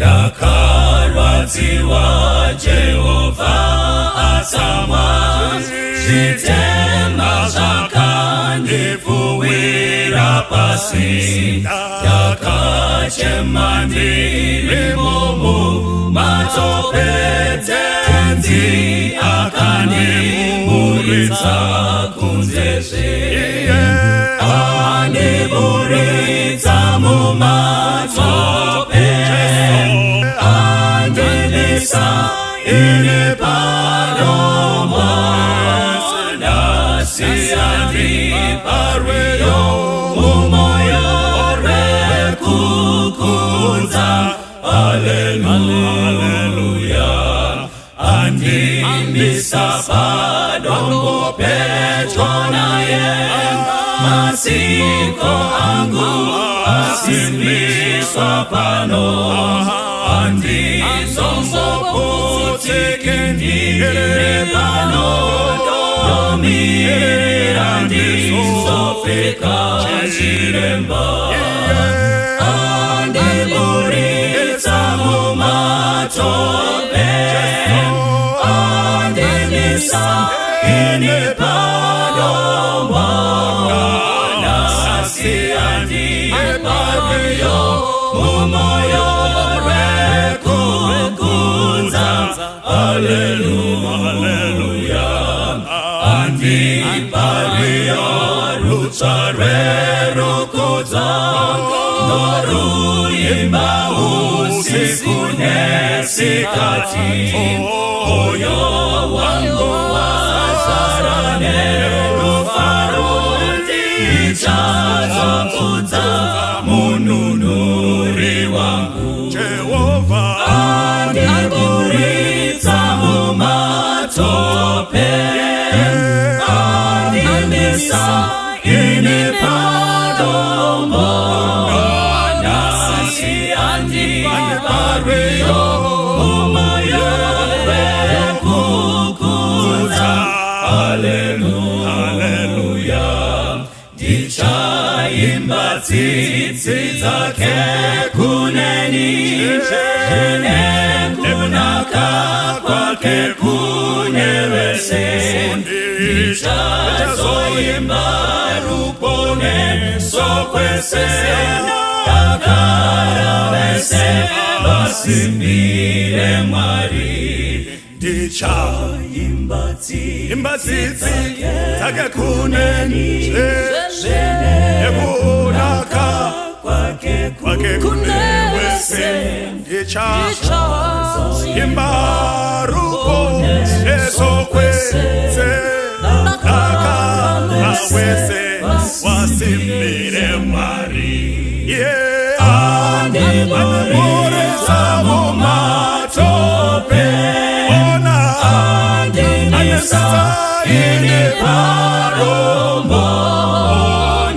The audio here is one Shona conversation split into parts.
Ndakarwadziwa Jehovha atsamwa, zvitema zvakandipfuwira pasi. Ndakachema ndirimo mumatope, Tenzi akandiburitsa kunzezve, andiburitsa mumatope, andimisa ini padombo. Nhasi andipa rwiyo mumoyo rwekukudza. Haleluya! Andimisa padombo pedyo naye, masiko angu asimbiswa pano, handizomboputiki ndiri pano, ndomirira ndizopfeka chiremba. Andiburitsa mumatope, andimisa ini padombo. Nhasi andipa rwiyo mumoyo rwekukudza. Haleluya! Andipa rwiyo rutsva rwerukudzo, noruimba usiku nesikati. Moyo wangu wazara nerufaro, ndichazokudza Mununuri wangu. Jehovha Andiburitsa mumatope, andimisa ini padombo. Nhasi andipa rwiyo mumoyo rwekukudza. Haleluya! Ndichaimba tsitsi dzake kuneni, nekunaka kwake kune vese. Ndichazoimba ruponeso kwese, dakara vese vasimbire Mwari. Ndichaimba Imba tsitsi dzake kuneni, nekunaka kwake kwake kune wese. Ndichaimba ruponeso kwese, dakara wese wasimbire Mwari. Yeah, andiburitsa mumatope, ona, andimisa ini padombo.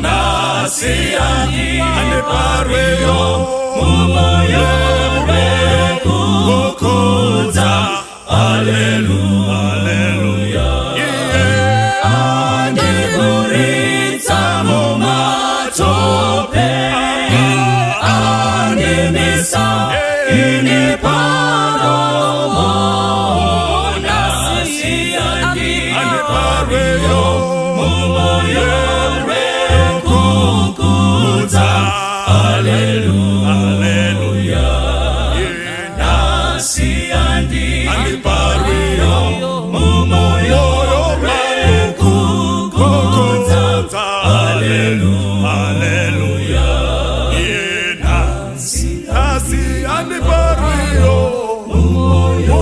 Nhasi andipa rwiyo mumoyo rwekukudza. Haleluya! Andiburitsa mumatope, andimisa ini padombo. Nhasi andipa rwiyo mumoyo rwekukudza. Haleluya! Nhasi andipa rwiyo mumoyo rwekukudza. Haleluya! Nhasi andipa rwiyo mumoyo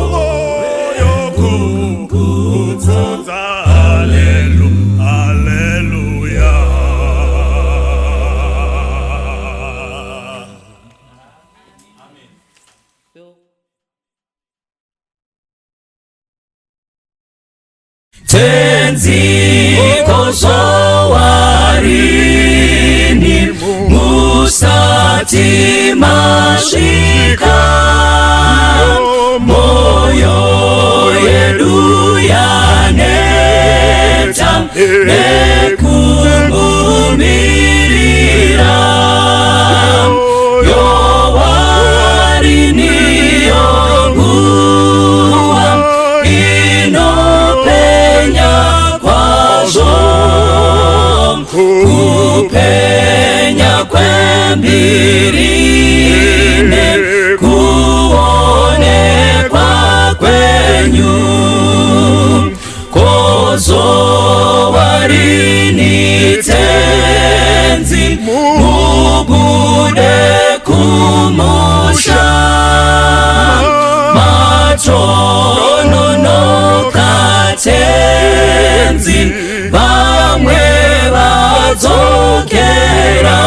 kukudza. Haleluya! Tenzi, kozowarini musati masvika? Moyo yedu yaneta nekumumirira. Yowarini? Vagadzirine kuonekwa kwenyu, kozowa rini Tenzi mubude kumusha? Matononoka Tenzi, vamwe vadzokera.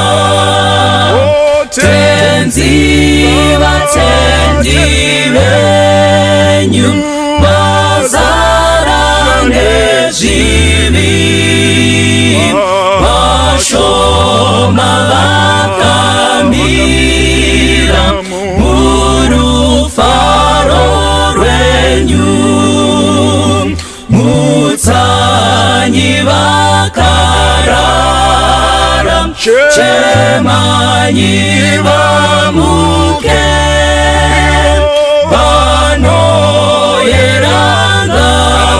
Tenzi, vatendi venyu vazara nezvivi, vashoma vakamira murufaro rwenyu. Mutsanyi vakarara, chemanyi vamuke, vanoyeranga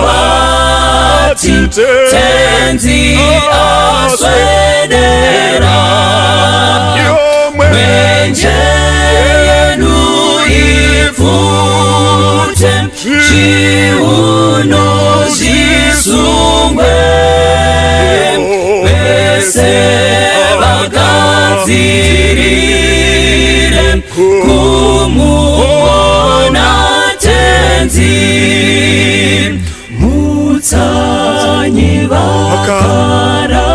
vati Tenzi aswedera. Mwenje yenu ipfute, zviuno zvisungwe, vese vagadzirire kumuona Tenzi. Mutsanyi vakarara,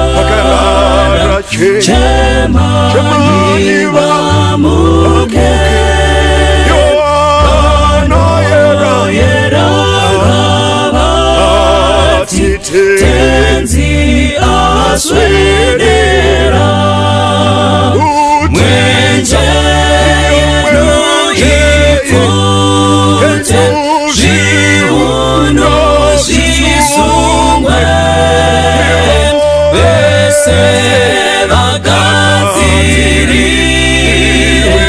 chemanyi vamuke, vanoyera vati Tenzi aswedera. Mwenje yenu ipfute, zviuno zvisungwe, vese vagadzirire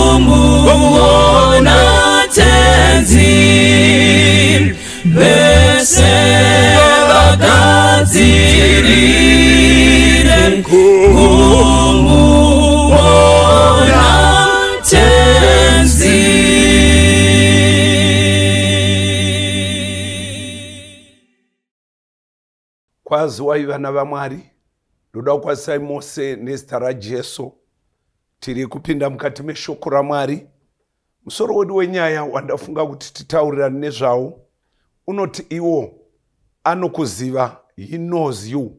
kumuona Tenzi, vese vagadzirire kumuona Tenzi. Kwaziwai vana vaMwari. Ndoda kukwazisai mose nezita raJesu. Tiri kupinda mukati meshoko raMwari. Musoro wedu wenyaya wandafunga kuti titaurirane nezvawo unoti iwo anokuziva, he knows you.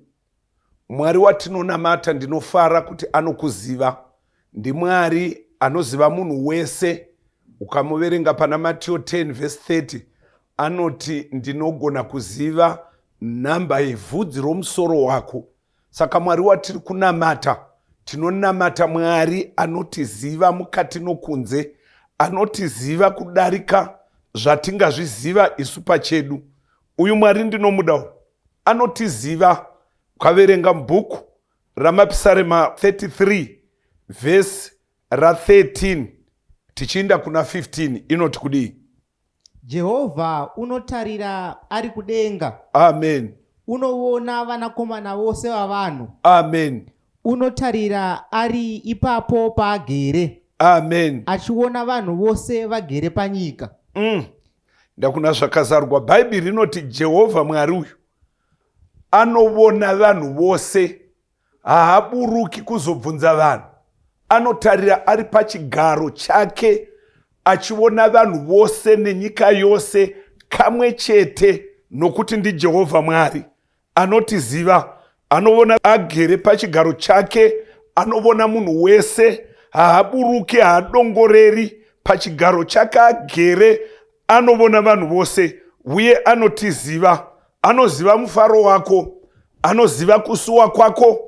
Mwari watinonamata, ndinofara kuti anokuziva. NdiMwari anoziva munhu wese. Ukamuverenga pana Mateo 10 vhesi 30, anoti, "Ndinogona kuziva nhamba yevhudzi romusoro wako." Saka Mwari watiri kunamata, tinonamata Mwari anotiziva mukati nokunze, anotiziva kudarika zvatingazviziva isu pachedu. Uyu Mwari ndinomudawo, anotiziva. Ukaverenga mubhuku raMapisarema 33 vhesi ra13 tichiinda kuna 15, inoti kudii? Jehovha unotarira ari kudenga, Amen. unoona vanakomana vose vavanhu. Amen. Unotarira ari ipapo paagere, Amen. achiona vanhu vose vagere panyika. Ndakuna zvakazarurwa, Bhaibheri rinoti Jehovha Mwari uyu anovona vanhu vose. Haaburuki kuzobvunza vanhu, anotarira ari pachigaro chake achiona vanhu vose nenyika yose kamwe chete, nokuti ndiJehovha Mwari anotiziva. Anoona agere pachigaro chake, anovona munhu wese. Haaburuki, haadongoreri. Pachigaro chake agere anovona vanhu vose uye anotiziva. Anoziva mufaro wako, anoziva kusuwa kwako,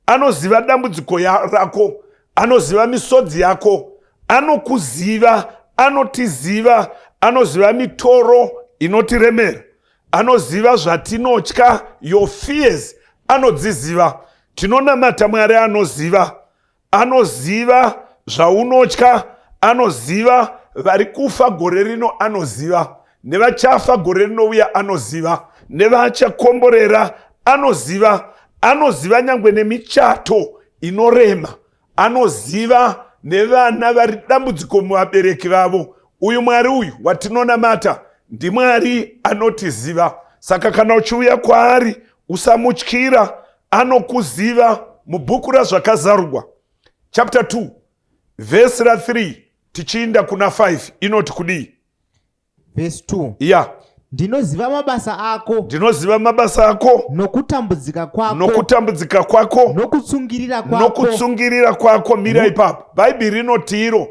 anoziva dambudziko rako, anoziva misodzi yako. Anokuziva, anotiziva. Anoziva mitoro inotiremera, anoziva zvatinotya. Your fears anodziziva. Tinonamata Mwari anoziva. Anoziva zvaunotya, anoziva vari kufa gore rino, anoziva nevachafa gore rinouya, anoziva nevachakomborera, anoziva. Anoziva nyangwe nemichato inorema. Anoziva nevana vari dambudziko muvabereki vavo. Uyu Mwari uyu watinonamata ndiMwari anotiziva. Saka kana uchiuya kwaari usamutyira, anokuziva. Mubhuku raZvakazarurwa chapter 2 vhesi ra3 tichiinda kuna 5 inoti kudii? Vhesi 2. Ya. Ndinoziva mabasa ako. Ndinoziva mabasa ako. Nokutambudzika kwako. Nokutambudzika kwako. Nokutsungirira kwako. Nokutsungirira kwako. Mira ipapo. Bhaibheri rinoti iro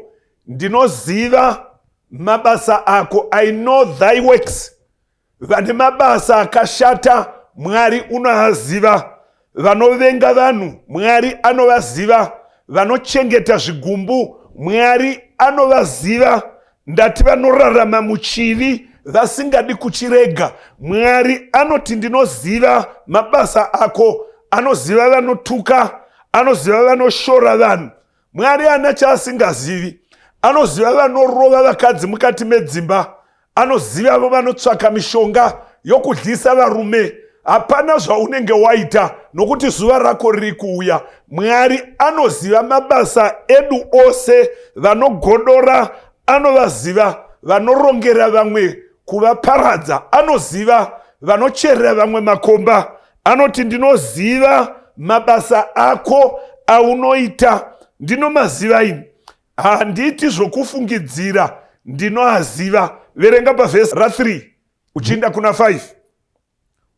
ndinoziva mabasa ako. I know thy works. Vane mabasa akashata Mwari unoaziva. Vanovenga vanhu Mwari anovaziva. Vanochengeta zvigumbu Mwari anovaziva. Ndati vanorarama muchivi vasingadi kuchirega Mwari anoti ndinoziva mabasa ako. Anoziva vanotuka, anoziva vanoshora vanhu. Mwari haana chaasingazivi. Anoziva vanorova vakadzi mukati medzimba. Anoziva avo vanotsvaka mishonga yokudyisa varume. Hapana zvaunenge waita nokuti zuva rako riri kuuya. Mwari anoziva mabasa edu ose. Vanogodora anovaziva, vanorongera vamwe kuvaparadza anoziva, vanocherera vamwe makomba anoti ndinoziva mabasa ako aunoita, ndinomaziva ini, handiiti zvokufungidzira, ndinoaziva. Verenga pavhesi ra3 uchiinda kuna 5.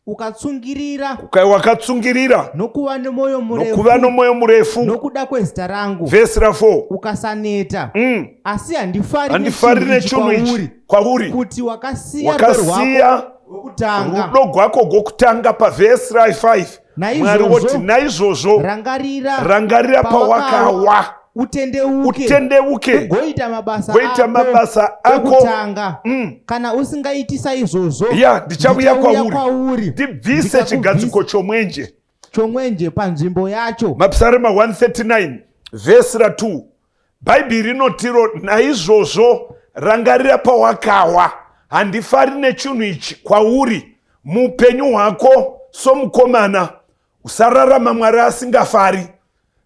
Ukatsungirira. Wakatsungirira. Nokuva nomwoyo murefu. Nokuva nomwoyo murefu. Nokuda kwezita rangu. Vhesi ra4. Ukasaneta. Asi handifari handifari nechinhu ichi kwauri. Kuti wakasiya wakasiya rudo rwako rwokutanga. Pavhesi ra5 Mwari woti naizvozvo rangarira, rangarira pawakawa, utendeuke, utendeuke, ugoita mabasa goita mabasa ako okutanga. Kana usingaiti saizvozvo, ya ndichauya kwauri, kwauri ndibvise chigadziko chomwenje chomwenje panzvimbo yacho. Mapsarema 139 vhesi ra2, Bhaibheri rinotiro naizvozvo rangarira pawakawa, handifari nechinhu ichi kwauri. Muupenyu hwako somukomana usararama Mwari asingafari,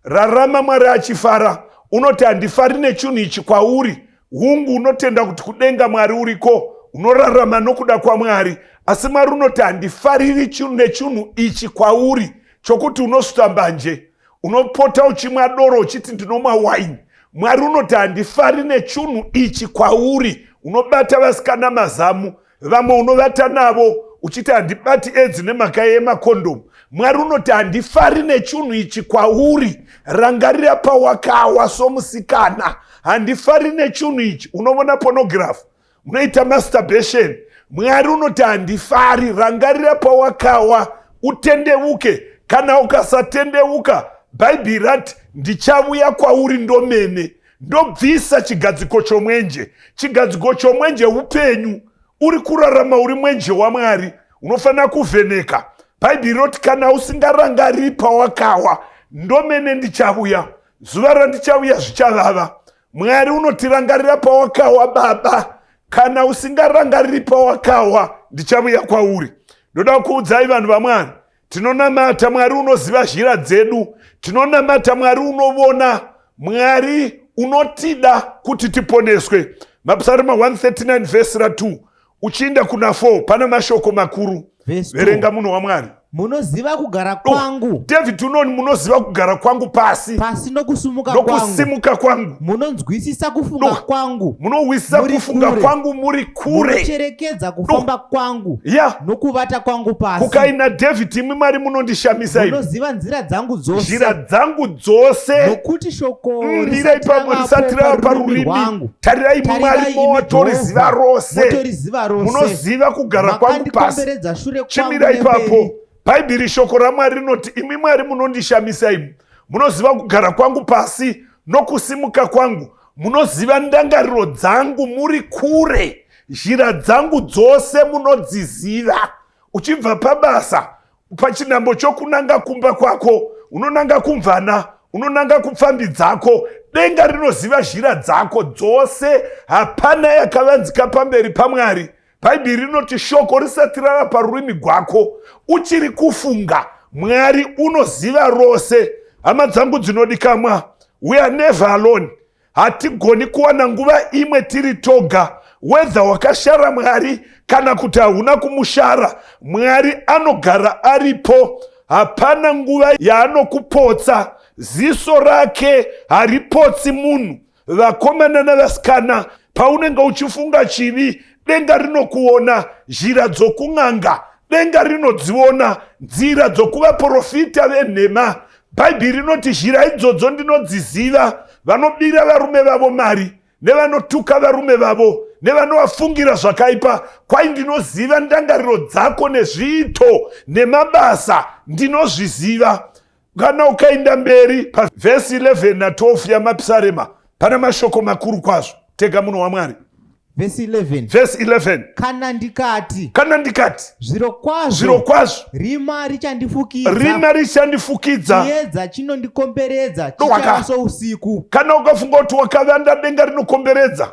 rarama Mwari achifara. Unoti handifari nechinhu ichi kwauri. Hungu, unotenda kuti kudenga Mwari uriko, unorarama nokuda kwaMwari, asi Mwari unoti handifariri chinhu nechinhu ichi kwauri, chokuti unosvuta mbanje, unopota uchimwa doro uchiti ndinomwa waini. Mwari unoti handifari nechinhu ichi kwauri. Unobata vasikana mazamu, vamwe unovata navo uchiti handibati edzi nemhaka yemakondomu. Mwari unoti handifari nechinhu ichi kwauri. Rangarira pawakawa somusikana, handifari nechinhu ichi. Unovona pornography, unoita masturbation. Mwari unoti handifari. Rangarira pawakawa, utendeuke. Kana ukasatendeuka, Bhaibheri rati ndichavuya kwauri ndomene, ndobvisa chigadziko chomwenje. Chigadziko chomwenje upenyu. Uri kurarama uri mwenje waMwari, unofanira kuvheneka. Bhaibheri roti kana usingarangariri pawakawa, ndomene ndichavuya. Zuva randichauya zvichavava. Mwari unotirangarira pawakawa baba. Kana usingarangariri pawakawa, ndichavuya kwauri. Ndoda kuudzai vanhu vaMwari, tinonamata Mwari unoziva zhira dzedu. Tinonamata Mwari unovona, Mwari unotida kuti tiponeswe. Mapsarima 139 vhesi ra2 uchiinda kuna 4 pane mashoko makuru. Verenga munhu waMwari. Munoziva kugara kwangu. David unoni munoziva kugara kwangu pasi. Pasi nokusimuka nokusimuka kwangu. Munonzwisisa kufunga kwangu. Munohwisisa kufunga kwangu muri kure. Munocherekedza kufamba kwangu. Ya. Nokuvata kwangu pasi. Kukaina David, imwi Mwari munondishamisa imi. Munoziva nzira dzangu dzose. Nzira dzangu dzose. Nokuti shoko mira ipapo risati rava parurimi. Tarirai imwi Mwari motoriziva rose. Motoriziva rose. Munoziva kugara kwangu pasi. Makandikomberedza shure kwangu Chimira ipapo. Bhaibheri shoko raMwari rinoti imi Mwari munondishamisa imi. Munoziva kugara kwangu pasi nokusimuka kwangu. Munoziva ndangariro dzangu muri kure. Zhira dzangu dzose munodziziva. Uchibva pabasa pachinambo chokunanga kumba kwako, unonanga kumvana, unonanga kupfambi dzako. Denga rinoziva zhira dzako dzose, hapana yakavanzika pamberi paMwari. Bhaibheri rinoti shoko risati rava parurimi gwako, uchiri kufunga, Mwari unoziva rose. Hama dzangu dzinodikamwa, We are never alone. Hatigoni kuwana nguva imwe tiri toga, whether wakashara Mwari kana kuti hauna kumushara. Mwari anogara aripo. Hapana nguva yaanokupotsa. Ziso rake haripotsi munhu. Vakomana navasikana, paunenge uchifunga chivi, denga rinokuona. Zhira dzokun'anga, denga rinodziona. Nzira dzokuvaprofita venhema, Bhaibheri rinoti zhira idzodzo ndinodziziva. Vanobira varume vavo mari, nevanotuka varume vavo, nevanovafungira zvakaipa. Kwai ndinoziva ndangariro dzako nezviito nemabasa, ndinozviziva. Kana ukaenda mberi pavhesi 11 na12 yaMapisarema, pana mashoko makuru kwazvo. Tega munhu waMwari. Vhesi 11. Vhesi 11. Kana ndikati, Kana ndikati, zvirokwazvo, zvirokwazvo, rima richandifukidza, rima richandifukidza, chiedza chinondikomberedza Dowaka. chichava sousiku. Kana ukafunga kuti wakavanda, denga rinokomberedza.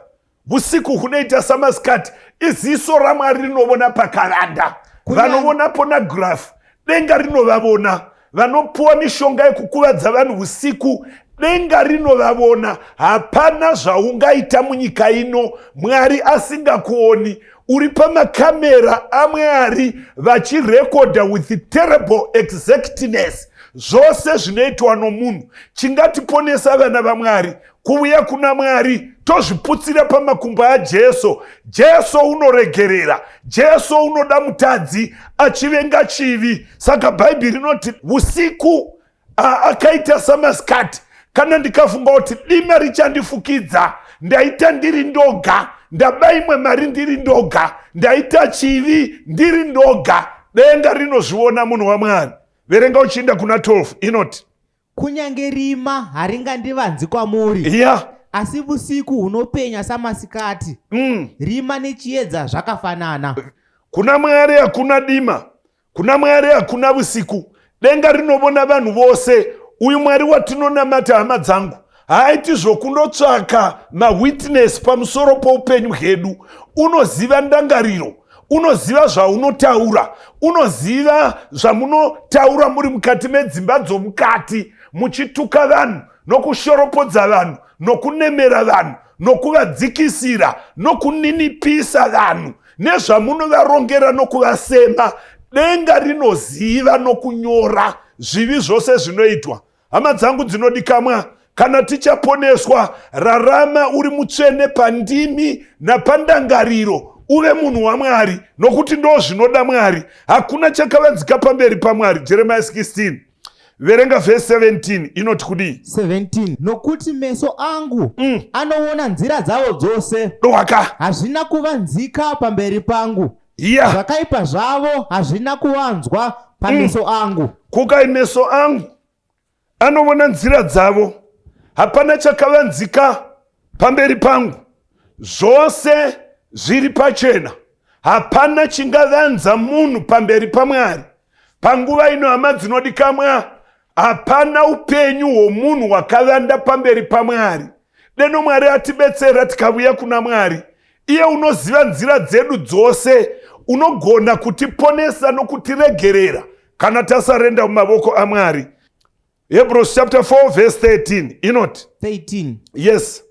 Usiku hunoita samasikati. Iziso raMwari rinovona pakavanda. Vanovona pornography, denga rinovavona. Vanopuwa mishonga yekukuvadza vanhu usiku, denga rinovavona. Hapana zvaungaita munyika ino Mwari asingakuoni. Uri pamakamera aMwari vachirekodha with terrible exactness zvose zvinoitwa nomunhu. Chingatiponesa, vana vaMwari, kuuya kuna Mwari, tozviputsira pamakumbo aJesu. Jesu unoregerera. Jesu unoda mutadzi, achivenga chivi. Saka Bhaibheri rinoti usiku akaita samasikati. Kana ndikafunga kuti dima richandifukidza, ndaita ndiri ndoga, ndaba imwe mari ndiri ndoga, ndaita chivi ndiri ndoga, denga rinozviona, munhu waMwari. Verenga uchiinda kuna 12, inoti: Kunyange rima haringandivanzi kwamuri, asi usiku hunopenya samasikati. Rima nechiedza zvakafanana. Kuna Mwari hakuna dima, kuna Mwari hakuna usiku. Denga rinovona vanhu vose. Uyu Mwari watinonamata, hama dzangu, haaiti zvokundotsvaka mawitness pamusoro poupenyu hwedu. Unoziva ndangariro, unoziva zvaunotaura, unoziva zvamunotaura muri mukati medzimba dzomukati, muchituka vanhu nokushoropodza vanhu nokunemera vanhu nokuvadzikisira nokuninipisa vanhu, nezvamunovarongera nokuvasema. Denga rinoziva nokunyora zvivi zvose zvinoitwa. Hama dzangu dzinodikamwa, kana tichaponeswa, rarama uri mutsvene pandimi napandangariro, uve munhu waMwari, nokuti ndo zvinoda Mwari. Hakuna chakavanzika pamberi paMwari. Jeremiah 16, verenga vhesi 17, inoti kudii? 17. Nokuti meso angu anoona nzira dzavo dzose, Dowaka. hazvina kuvanzika pamberi pangu. Zvakaipa zvavo hazvina kuvanzwa pameso angu. Kukai meso angu anovona nzira dzavo, hapana chakavanzika pamberi pangu. Zvose zviri pachena, hapana chingavanza munhu pamberi paMwari. Panguva ino, hama dzinodikamwa, hapana upenyu hwomunhu hwakavanda pamberi paMwari. Deno Mwari atibetsera tikavuya kuna Mwari. Iye unoziva nzira dzedu dzose, unogona kutiponesa nokutiregerera kana tasarenda mumavoko aMwari. Hebrews chapter 4 verse 13 inoti: 13. Yes.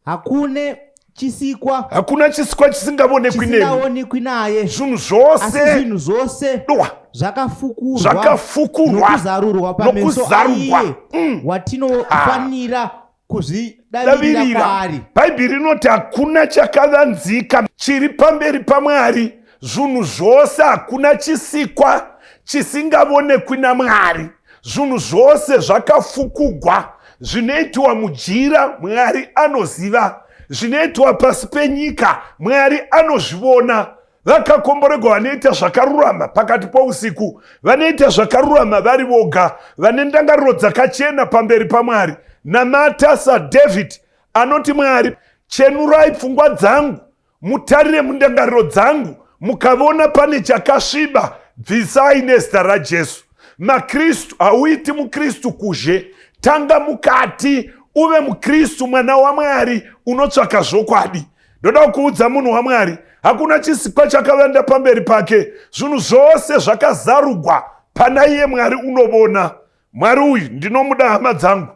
Hakune chisikwa Hakuna chisikwa chisingavonekwi nemi. Chisingaonekwi naye, Zvinhu asi zvose zvinhu zvose dowa zvakafukurwa zvakafukurwa nokuzarurwa pameso nokuzarurwa. aiye watinofanira kuzvidavirira Davirira. kwaari. Bhaibheri rinoti hakuna chakavanzika chiri pamberi paMwari. Zvinhu zvose, hakuna chisikwa chisingavonekwi naMwari. Zvinhu zvose zvakafukugwa. Zvinoitwa mujira, Mwari anoziva. Zvinoitwa pasi penyika, Mwari anozvivona. Vakakomboregwa vanoita zvakarurama pakati pousiku, vanoita zvakarurama vari voga, vane ndangariro dzakachena pamberi paMwari. Namata saDavid anoti, "Mwari, chenurai pfungwa dzangu, mutarire mundangariro dzangu. Mukavona pane chakasviba, bvisai nezita raJesu." Makristu, hauiti mukristu kuzhe. Tanga mukati, uve mukristu, mwana waMwari unotsvaka zvokwadi. Ndoda kuudza munhu waMwari, hakuna chisikwa chakavanda pamberi pake. Zvinhu zvose zvakazarugwa pana iye Mwari unovona. Mwari uyu ndinomuda, hama dzangu.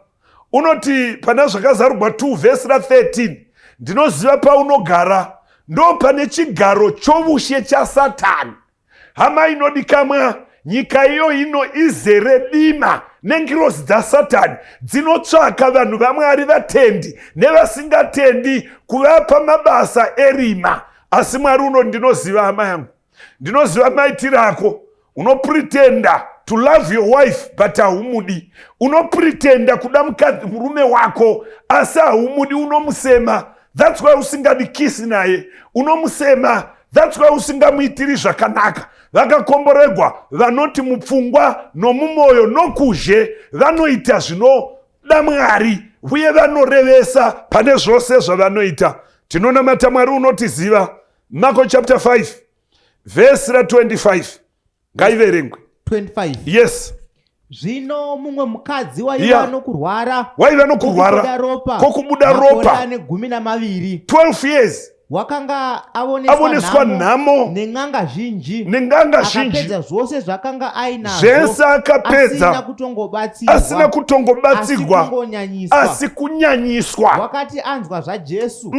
Unoti pana Zvakazarurwa 2 vhesi ra13, ndinoziva paunogara, ndo pane chigaro chovushe chaSatani. Hama inodikamwa, nyika iyo ino izere dima nengirozi dzaSatani dzinotsvaka vanhu vaMwari, vatendi nevasingatendi, kuvapa mabasa erima. Asi Mwari unoti, ndinoziva hama yangu, ndinoziva maitiro ako. Unopretenda to love your wife, but haumudi. Unopretenda kuda mukadzi, murume wako, asi haumudi, unomusema. That's why usingadi kisi naye, unomusema. That's why usingamuitiri zvakanaka. Vakakomboregwa vanoti mupfungwa nomumwoyo nokuzhe vanoita zvinoda Mwari uye vanorevesa pane zvose zvavanoita. Tinonamata Mwari unotiziva. Marko chapter 5 vhesi ra25 ngaiverengwe. 25. Yes. Zvino mumwe mukadzi waiva nokurwara Waiva nokurwara kwokubuda ropa kwokubuda makore ropa ane 12. 12 years. Wakanga avoneswa Avoneswa nhamo nhamo nen'anga zhinji, nenganga zhinji, akapedza zvose zvakanga ainazvo, zvese asina akapedza, kutongobatsirwa, asina kutongobatsirwa, asi kungonyanyiswa. Asi kunyanyiswa. Wakati anzwa zvaJesu,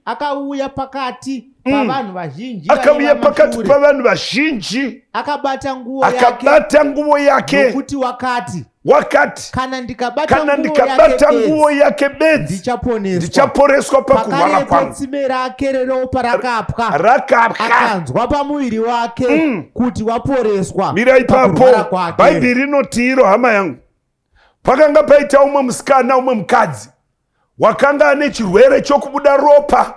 akauya pakati pavanhu vazhinji Akauya vaiva pakati mashure, pavanhu vazhinji, akabata nguo yake, akabata nguo yake, nokuti wakati, wakati, kana ndikabata kana nguo yake ndikabata bedzi, nguo yake bedzi, ndichaponeswa. Ndichaporeswa pakurwara Pakarepo kwangu. tsime rake reropa rakapwa, Rakapwa. akanzwa pamuviri wake kuti waporeswa Mira ipapo. pakurwara kwake. Bhaibheri rinoti iro, hama yangu, pakanga paita umwe musikana, umwe mukadzi wakanga ane chirwere chokubuda ropa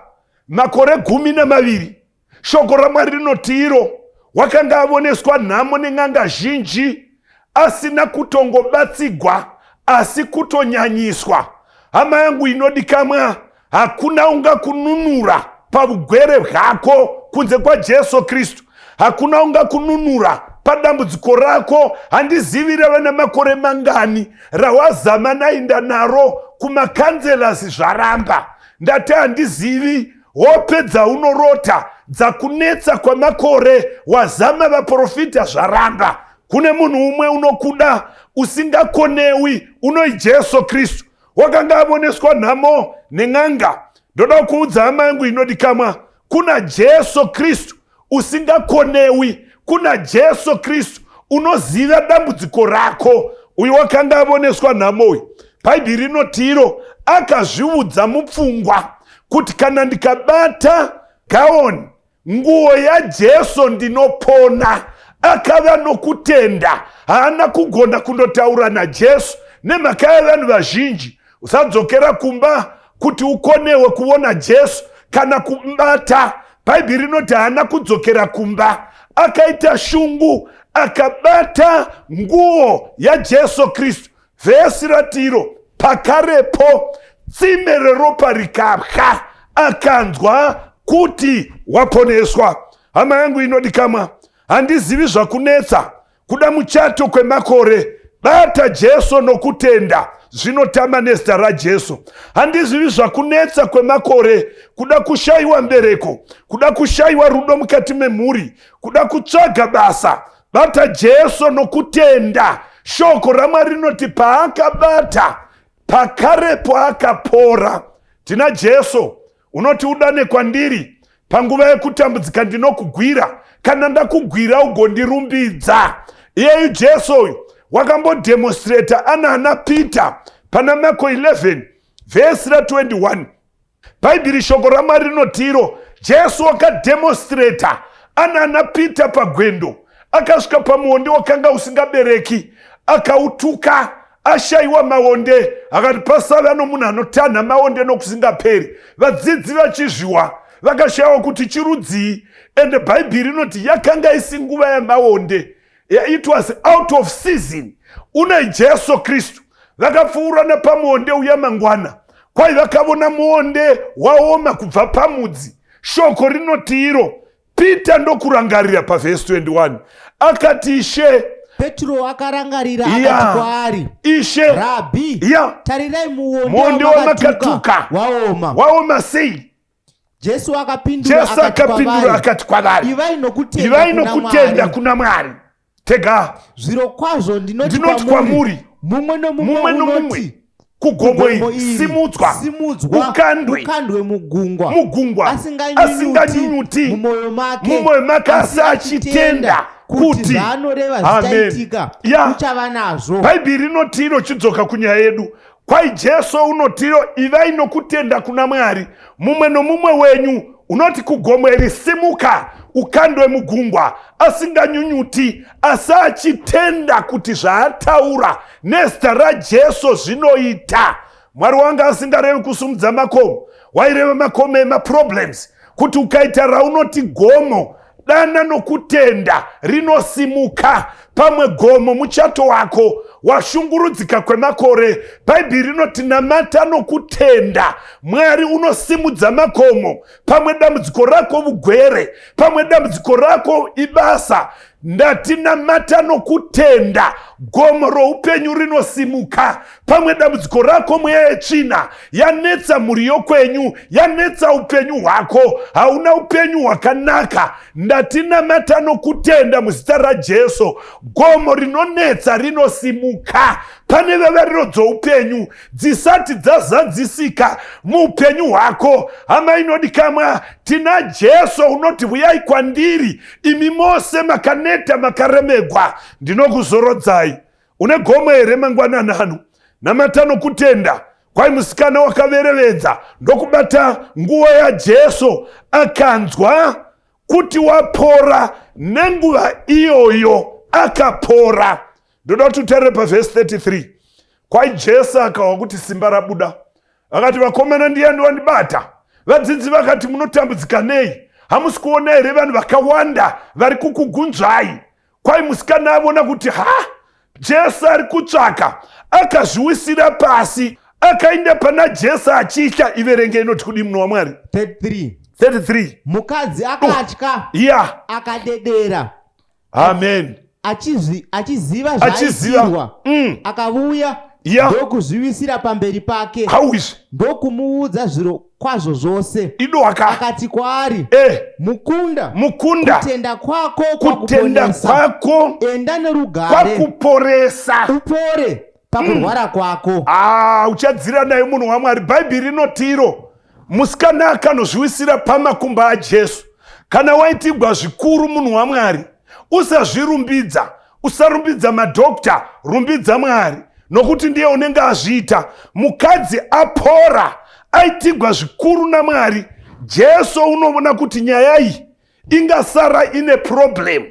makore 12. Shoko raMwari rinoti iro wakanga avoneswa nhamo nen'anga zhinji, asina kutongobatsigwa, asi kutonyanyiswa. Hama yangu inodikamwa, hakuna ungakununura paugwere hwako kunze kwaJesu Kristu. Hakuna ungakununura padambudziko rako. Handizivi rava namakore mangani rawazama nainda naro kumacounselors, zvaramba. Ndati handizivi hope dzaunorota dzakunetsa kwamakore, wazama vaprofita, zvaramba. Kune munhu umwe unokuda usingakonewi, unoi Jesu Kristu. Wakanga avoneswa nhamo nen'anga. Ndoda kuudza hama yangu inodikamwa, kuna Jesu Kristu usingakonewi, kuna Jesu Kristu unoziva dambudziko rako. Uyu wakanga avoneswa nhamo uyu, Bhaibheri rinoti iro akazviudza mupfungwa kuti kana ndikabata gaoni, nguo yaJesu, ndinopona. Akava nokutenda. Haana kugona kundotaura naJesu nemhaka yevanhu vazhinji. Usadzokera kumba kuti ukonewe kuona Jesu kana kubata. Bhaibheri rinoti haana kudzokera kumba, akaita shungu, akabata nguo yaJesu Kristu. Vhesi ratiro, pakarepo tsime reropa rikapwa, akanzwa kuti waponeswa. Hama yangu inodikamwa, handizivi zvakunetsa kuda muchato kwemakore. Bata Jesu nokutenda, zvinotama nezita raJesu. Handizivi zvakunetsa kwemakore kuda kushayiwa mbereko, kuda kushayiwa rudo mukati memhuri, kuda kutsvaga basa. Bata Jesu nokutenda. Shoko raMwari rinoti paakabata, pakarepo akapora. Tina Jesu unoti, udane kwandiri panguva yekutambudzika, ndinokugwira. Kana ndakugwira, ugondirumbidza. Iyeyu Jesu uyu wakambodemonstrata ana Peter pana Marko 11 vhesi ra21. Bhaibheri, shoko raMwari rinotiro Jesu wakademonstrata ana Peter pagwendo. Akasvika pamuonde wakanga usingabereki, akautuka. Ashayiwa maonde, akati pasava nomunhu anotanha maonde nokusingaperi. Vadzidzi vachizviwa vakashayiwa kuti chirudzii. Ende Bhaibheri rinoti yakanga isi nguva yamaonde, it was out of season. Une Jesu Kristu vakapfuura napamuonde uya. Mangwana kwai vakavona muonde waoma kubva pamudzi. Shoko rinoti iro Peter ndokurangarira pavhesi 21, akati, Ishe. Petro akarangarira, akati kwaari, Ishe. Rabhi, tarirai, muonde muonde wamakatuka wamakatuka waoma. Waoma sei. Jesu akapindura, Jesu akati akapindura, kwavari, akati kwavari, ivai nokutenda ivai kuna nokutenda Mwari. Kuna Mwari. Tega. Zvirokwazvo ndinoti Ndinoti kwamuri, kwamuri, mumwe nomumwe mumwe nomumwe unoti Kugomo iri, simudzwa, simudzwa ukandwe, ukandwe mugungwa, mugungwa, asinganyunyuti mumwoyo make, mumwoyo make, asi achitenda kuti zvaanoreva Amen. zvichaitika, Ya. uchava nazvo. Bhaibheri rinoti iro, chidzoka kunyaya yedu, kwai Jesu unotiro, ivai nokutenda kuna Mwari. Mumwe nomumwe wenyu unoti kugomo iri, simuka ukandwe mugungwa, asinganyunyuti, asi achitenda kuti zvaataura nezita raJesu zvinoita. Mwari wanga asingarevi kusumudza makomo, waireva makomo emaproblems, kuti ukaita raunoti gomo, dana nokutenda, rinosimuka. Pamwe gomo muchato wako washungurudzika kwemakore. Bhaibheri rinoti namata nokutenda, Mwari unosimudza makomo. Pamwe dambudziko rako vugwere, pamwe dambudziko rako ibasa. Ndati namata nokutenda, gomo roupenyu rinosimuka. Pamwe dambudziko rako mweya yetsvina yanetsa mhuri yokwenyu, yanetsa upenyu hwako, hauna upenyu hwakanaka. Ndati namata nokutenda muzita raJesu, gomo rinonetsa rinosimuka. Pane vavariro dzoupenyu dzisati dzazadzisika muupenyu hwako, hama inodikamwa, tina Jesu unoti, vuyai kwandiri imi mose makaneta makaremegwa, ndinokuzorodzai. Une gomo here mangwanani ano? Namata nokutenda. Kwai musikana wakaverevedza ndokubata nguo yaJesu, akanzwa kuti wapora. Nenguva iyoyo akapora. Ndoda kuti utarire pavhesi 33. Kwai Jesu akahwa kuti simba rabuda, akati, vakomana, ndiani wandibata? Vadzidzi vakati, munotambudzika nei? Hamusi kuona here vanhu vakawanda vari kukugunzvai? Kwai musikana avona kuti ha, Jesu ari kutsvaka, akazviwisira pasi, akaenda pana Jesu achitya. Iverenge, inoti kudi, munhu waMwari? 33. 33. Mukadzi akatya, akadedera, Amen. Achiziva Achiziva. zvaaitirwa, akavuya, ndokuzviwisira pamberi pake, Hauizvi. ndokumuudza zviro kwazvo zvose. Idwaka. Akati kwaari, mukunda, Mukunda, kutenda kwako kutenda kwakuponesa. kwako Enda nerugare, kwakuporesa, upore pakurwara kwako. Ah, uchadzira naye, munhu waMwari. Bhaibheri rinotiro musikana akanozviwisira pamakumba aJesu. Kana waitigwa zvikuru, munhu waMwari, usazvirumbidza, usarumbidza madhokta, rumbidza Mwari, nokuti ndiye unenge azviita. Mukadzi apora, aitigwa zvikuru naMwari. Jesu unoona kuti nyaya iyi ingasara ine problem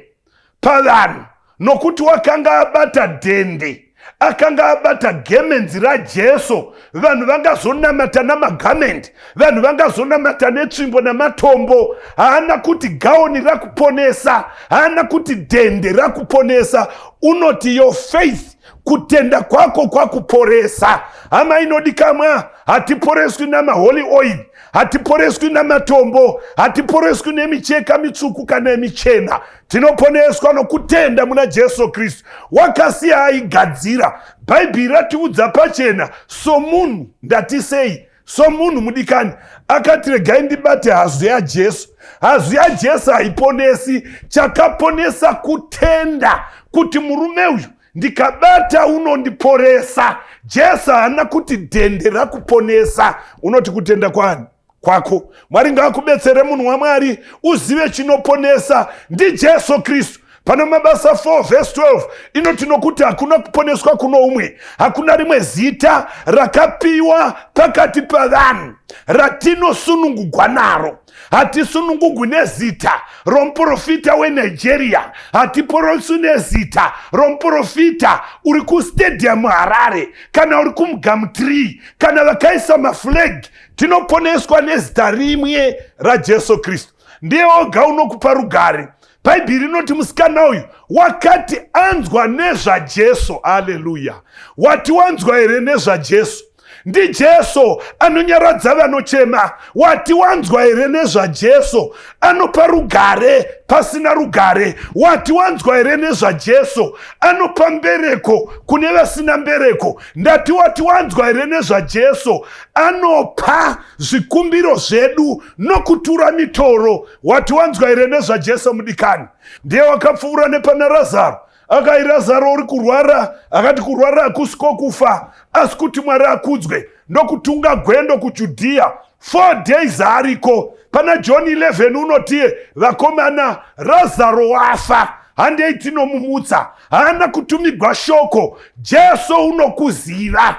pavanhu, nokuti wakanga abata dhende, akanga abata gemenzi raJesu. Vanhu vangazonamata namagamendi, vanhu vangazonamata netsvimbo namatombo. Haana kuti gaoni rakuponesa, haana kuti dhende rakuponesa. Unoti your faith, kutenda kwako kwakuporesa. Hama inodikamwa, hatiporeswi namaholy oil, hatiporeswi namatombo, hatiporeswi nemicheka mitsvuku kana michena. Tinoponeswa nokutenda muna Jesu Kristu. Wakasiya aigadzira. Bhaibheri ratiudza pachena somunhu, ndati sei, somunhu mudikani akati, regai ndibate hazu yaJesu. Hazu yaJesu haiponesi. Chakaponesa kutenda kuti murume uyu ndikabata unondiporesa. Jesu haana kuti dhende rakuponesa. Unoti kutenda kwani kwako. Mwari ngaakubetsere, munhu waMwari, uzive chinoponesa ndiJesu Kristu. Pana Mabasa 4 vhesi 12 inoti, nokuti hakuna kuponeswa kuno umwe, hakuna rimwe zita rakapiwa pakati pavanhu ratinosunungugwa naro. Hatisunungugwi nezita romuprofita weNigeria, hatiporeswi nezita romuprofita uri kustadium Harare kana uri kumuGumtree kana vakaisa maflag. Tinoponeswa nezita rimwe raJesu Kristu. Ndiye oga unokupa rugare. Bhaibheri rinoti musikana uyu wakati anzwa nezvaJesu. Aleluya! Wati wanzwa here nezvaJesu? NdiJesu anonyaradza vanochema. Wati wanzwa here nezvaJesu anopa rugare pasina rugare? Wati wanzwa here nezvaJesu anopa mbereko kune vasina mbereko? Ndati wati wanzwa here nezvaJesu anopa zvikumbiro zvedu nokutura mitoro? Wati wanzwa here nezvaJesu, mudikani? Ndiye wakapfuura nepana Razaro. Akai Razaro uri kurwara, akati kurwara hakusi kokufa, asi kuti Mwari akudzwe. Ndokutunga gwendo kuJudhiya. 4 days ariko. Pana John 11 unotiye vakomana Razaro wafa, handei tinomumutsa. Haana kutumigwa shoko. Jesu unokuziva,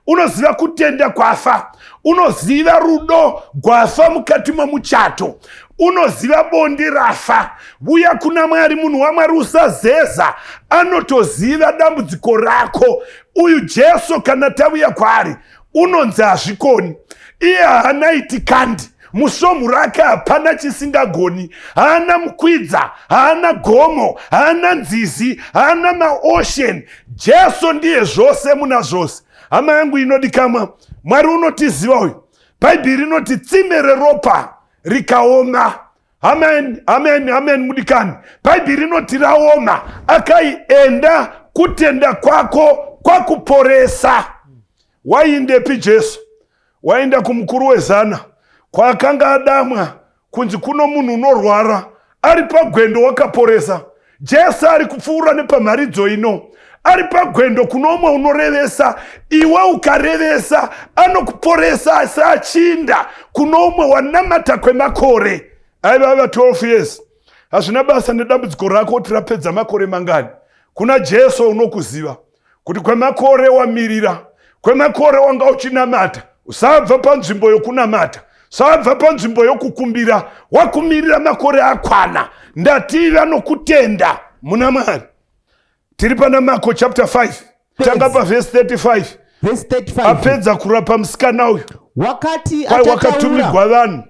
unoziva kutenda kwafa, unoziva rudo gwafa mukati momuchato, unoziva bonde rafa. Vuya kuna Mwari, munhu waMwari, usazeza, anotoziva dambudziko rako. Uyu Jesu kana tavuya kwaari unonzi hazvikoni. Iye haana itikandi, musvomhu rake hapana chisingagoni. Haana mukwidza, haana gomo, haana nzizi, haana maocean. Jesu ndiye zvose muna zvose. Hama yangu inodikamwa, Mwari unotiziva uyu. Bhaibheri rinoti tsime reropa rikaoma. Amen, amen, amen. Mudikani, Bhaibheri rinoti raoma. Akaienda kutenda kwako kwakuporesa. Waindepi Jesu? Waenda kumukuru wezana kwaakanga adamwa kunzi kuno munhu unorwara ari pagwendo, wakaporesa. Jesu ari kupfuura nepamharidzo ino, ari pagwendo kuno umwe unorevesa. Iwe ukarevesa anokuporesa, asi achinda kuno umwe wanamata kwemakore aiva ava 12 years. Hazvina basa nedambudziko rako kuti rapedza makore mangani. Kuna Jesu unokuziva kuti kwemakore wamirira, kwemakore wanga uchinamata. Usabva panzvimbo yokunamata, usabva panzvimbo yokukumbira. Wakumirira makore akwana. Ndativa nokutenda muna Mwari. Tiri pana Marko chapter 5, tanga pavhesi 35. Vhesi 35. Apedza kurapa musikana uyu, wakati kwai achataura, wakatumigwa vanhu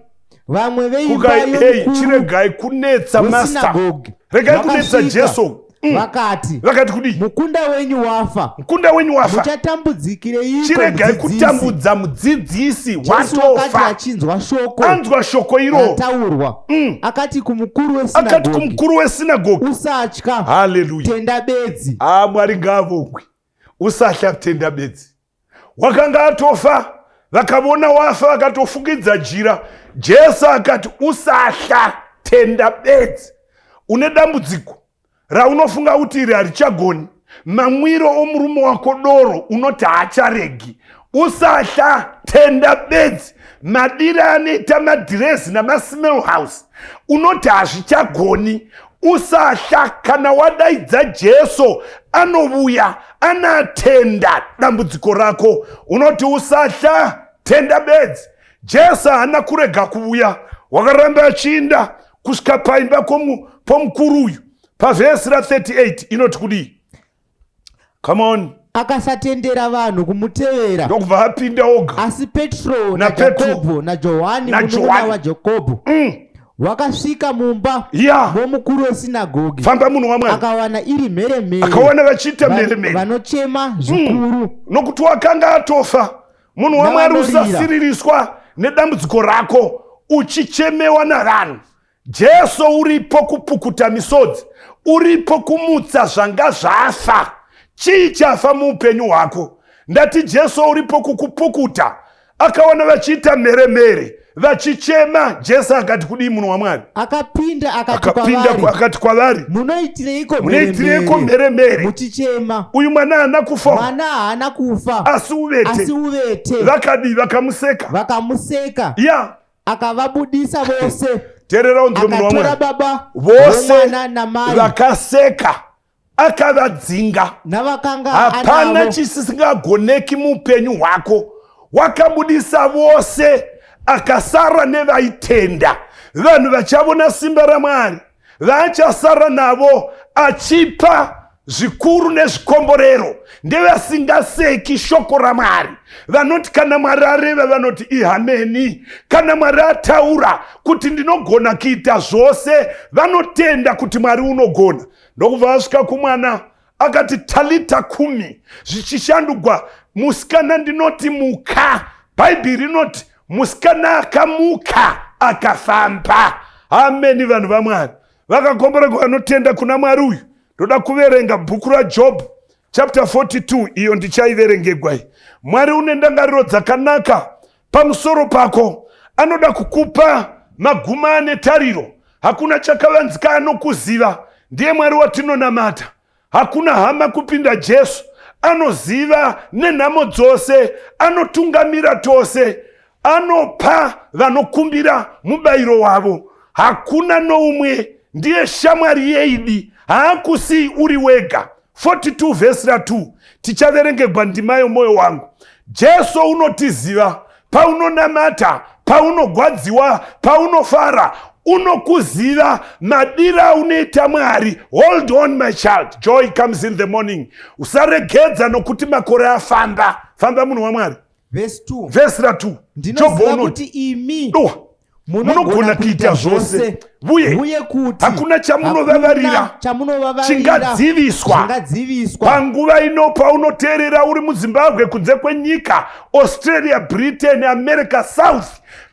vamwe veimba kukai, hei, yomukuru chiregai kunetsa master, wesinagogi regai kunetsa vakasvika, Jesu. Vakati, Vakati kudii? Mukunda wenyu wafa. Mukunda wenyu wafa. Muchatambudzikireiko Chiregai mudzidzisi? kutambudza mudzidzisi. Jesu wakati Watofa. achinzwa shoko Anzwa shoko iro rataurwa, akati kumukuru akati wesinagogi, kumukuru wesinagogi, usatya, haleluya, tenda bedzi. A, Mwari ngaavongwe. Usahla, tenda bedzi. Wakanga atofa, vakavona wafa, vakatofukidza jira. Jesu akati usahla, tenda bedzi. Une dambudziko raunofunga kuti iri harichagoni, mamwiro omurume wako doro unoti haacharegi, usahla, tenda bedzi. Madiri anoita madhirezi namasmell house unoti hazvichagoni, usahla. Kana wadaidza Jesu anovuya anatenda dambudziko rako. Unoti usahla, tenda bedzi. Jesu haana kurega kuvuya, wakaramba achiinda kusvika paimba pomukuru uyu. Pavhesi ra38 inoti kudii? Come on. Akasatendera vanhu kumutevera, ndokubva apinda oga. Asi Petro naPetro, naJakobho naJohani munun'una naJohani. waJakobho wakasvika mumba momukuru wesinagogi. Famba, munhu waMwari. Akawana iri mheremhere, Akawana vachiita mheremhere, vanochema zvikuru. Nokuti wakanga atofa. Munhu waMwari, Navanorira. usasiririswa nedambudziko rako uchichemewa navanhu. Jesu uripo kupukuta misodzi, uripo kumutsa zvanga zvafa. Chii chafa muupenyu hwako? Ndati Jesu uripo kukupukuta. Akaona vachiita mheremhere vachichema. Jesu akati kudii, munhu waMwari? Akapinda akati Akapinda kwavari, akati kwavari, munoitireiko munoitireiko mheremhere mheremhere muchichema? Uyu mwana haana kufa, Mwana haana kufa, asi uvete. Asi uvete. Vakadii? Vakamuseka. Vakamuseka. Ya. Akavabudisa vose, Teerera unzwe, munhu akatora waMwari. baba Vose vomwana namai vakaseka, akavadzinga. navakanga Hapana anavo. chisingagoneki muupenyu hwako. Wakabudisa vose, akasara nevaitenda. Vanhu vachavona simba raMwari vaachasara navo achipa zvikuru nezvikomborero ndevasingaseki shoko raMwari, vanoti kana Mwari areva vanoti ihameni. Kana Mwari ataura kuti ndinogona kuita zvose, vanotenda kuti Mwari unogona. Ndokubva asvika kumwana akati, talita kumi, zvichishandugwa, musikana ndinoti muka. Bhaibheri rinoti musikana akamuka akafamba. Ameni. Vanhu vaMwari vakakomborerwa vanotenda kuna Mwari uyu. Ndoda kuverenga bhuku raJobhu chapter 42, iyo ndichaiverengegwai. Mwari une ndangariro dzakanaka pamusoro pako, anoda kukupa maguma ane tariro. Hakuna chakavanzika anokuziva. Ndiye Mwari watinonamata. Hakuna hama kupinda Jesu, anoziva nenhamo dzose, anotungamira tose, anopa vanokumbira mubayiro wavo. Hakuna noumwe, ndiye shamwari yeidi, haakusii uri wega. 42 vhesi ra 2 tichaverengegwa ndima yomwoyo wangu. Jesu unotiziva paunonamata, paunogwadziwa, paunofara, unokuziva madira aunoita Mwari. Hold on my child, joy comes in the morning. Usaregedza nokuti makore afamba. Famba munhu waMwari. Vhesi 2. Vhesi ra 2. Ndinoziva kuti imi Doa munogona kuita zvose vuye kuti hakuna chamunovavarira chingadziviswa panguva ino paunoteerera uri muZimbabwe, kunze kwenyika, Australia, Britain, America, South.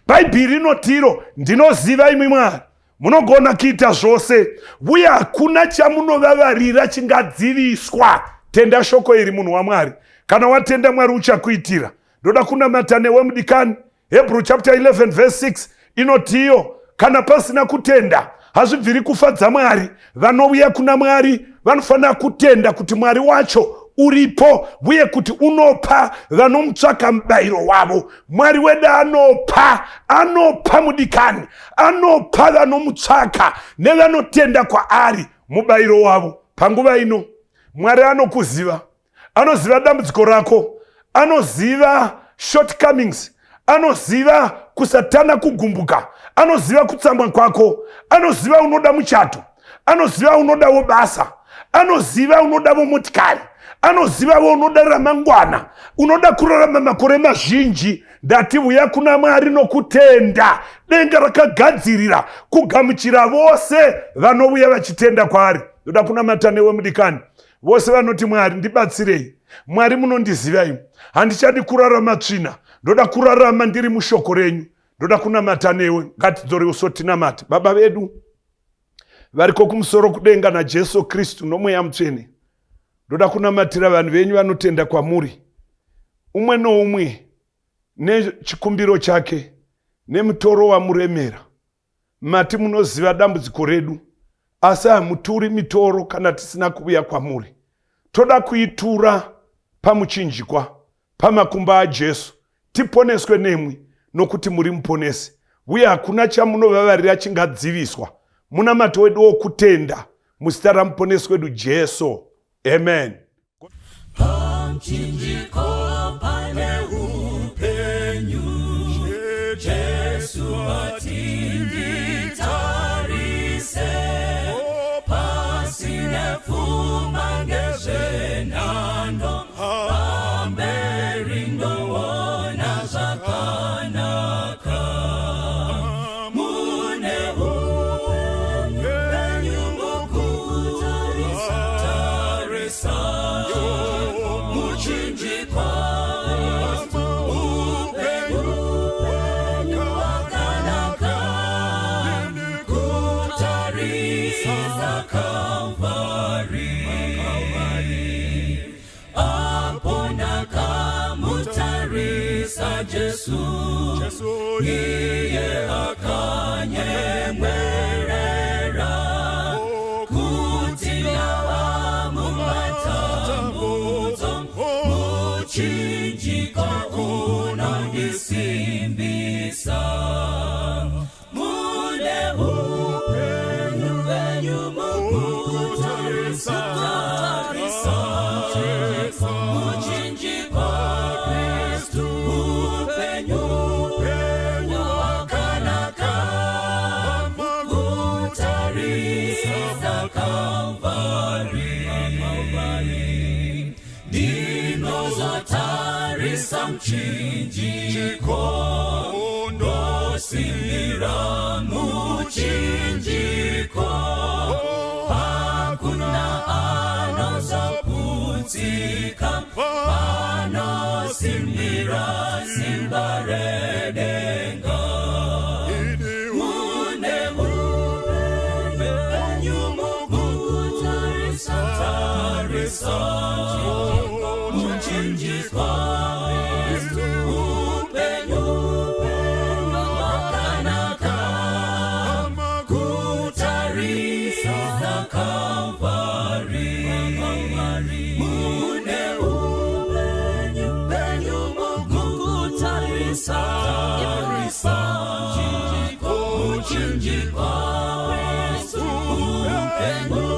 Bhaibheri rinotiro, ndinoziva imwi Mwari munogona kuita zvose, uye hakuna chamunovavarira chingadziviswa. Tenda shoko iri, munhu waMwari. Kana watenda, Mwari uchakuitira. Ndoda kunamata newe mudikani. Hebrew chapter 11 verse 6 inotiyo, kana pasina kutenda hazvibviri kufadza Mwari. Vanouya kuna Mwari vanofanira kutenda kuti Mwari wacho uripo, uye kuti unopa vanomutsvaka mubayiro wavo. Mwari wedu anopa, anopa mudikani, anopa vanomutsvaka nevanotenda kwaari mubayiro wavo. Panguva ino Mwari anokuziva, anoziva dambudziko rako, anoziva shortcomings, anoziva kusatana kugumbuka, anoziva kutsamwa kwako, anoziva unoda muchato, anoziva unodawo basa, anoziva unodavo motikari, anozivavo unoda ramangwana, unoda kurarama makore mazhinji. Ndati uya kuna Mwari nokutenda. Denga rakagadzirira kugamuchira vose vanouya vachitenda kwaari. Ndoda kunamata newe mudikani. Vose vanoti, Mwari ndibatsirei, Mwari munondiziva imi, handichadi kurarama tsvina, ndoda kurarama ndiri mushoko renyu. Ndoda kunamata newe. Ngatidzore uso tinamate. Baba vedu variko kumusoro kudenga, naJesu Kristu noMweya Mutsvene, ndoda kunamatira vanhu venyu vanotenda kwamuri, umwe noumwe nechikumbiro chake nemutoro wamuremera. Mati munoziva dambudziko redu, asi hamuturi mitoro kana tisina kuuya kwamuri. Toda kuitura pamuchinjikwa, pamakumba aJesu, tiponeswe nemwi, nokuti muri muponesi, uye hakuna chamunovavarira chingadziviswa. Munamato wedu wokutenda muzita ramuponesi wedu Jesu, amen. Pamchinjiko pane upenyu, Jesu atinditarise, pasine pfuma ngezvenhando, pamberi ndoona zvakanaka. Mune upenyu mukutarisa tarisa muchinjikwa, upenyu wakanaka kutarisa Kalvari. Apo ndakamutarisa Jesu, iye akanyemwerera kuti ndava mumatambudzo, muchinjiko unondisimbisa. Mune upenyu penyu mukutarisa tarisa muchinjikwa, Kristu, upenyu wakanaka kutarisa Kalvari. Ndinozotarisa muchinjiko, ndosimbira muchinjiko, hakuna anozoputsika panosimbira simba redenga. Mune upenyu mukutarisa tarisa muchinjikwa, upenyu wakanaka kutarisa Kalvari. Muchinjikwa Kristu upenyu.